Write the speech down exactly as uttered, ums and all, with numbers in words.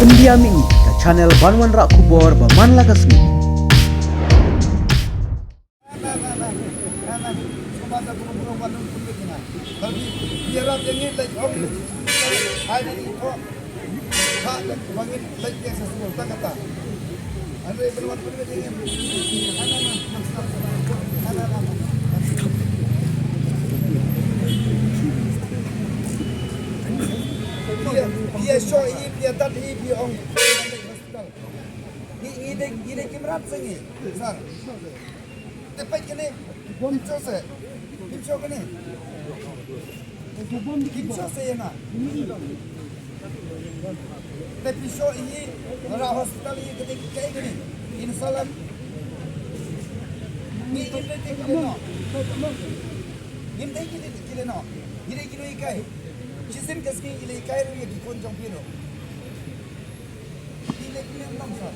India Mihngi, ka channel ban wanrah khubor ba man la ka sngi. Phi ïa shoh hi, phi ïa tat hi, phi ong. Ngi, ngi dei, ngi dei ki mrad sa ngi. Sir. Te peit kane. Phim shoh se. Phim shoh kane. Phim shoh se ïa nga. Te phi shoh hi, na hospital hi, kane ki kai kane. Kin sa lam. Ngi, ngi dei ki lehnoh. Ngi dei ki leh, ki lehnoh. Ngi dei ki lehkai. Shisien ka sngi ngi lehkai ruh ïa ki khun jong phi ruh. Ki leh, ki leh nong sa.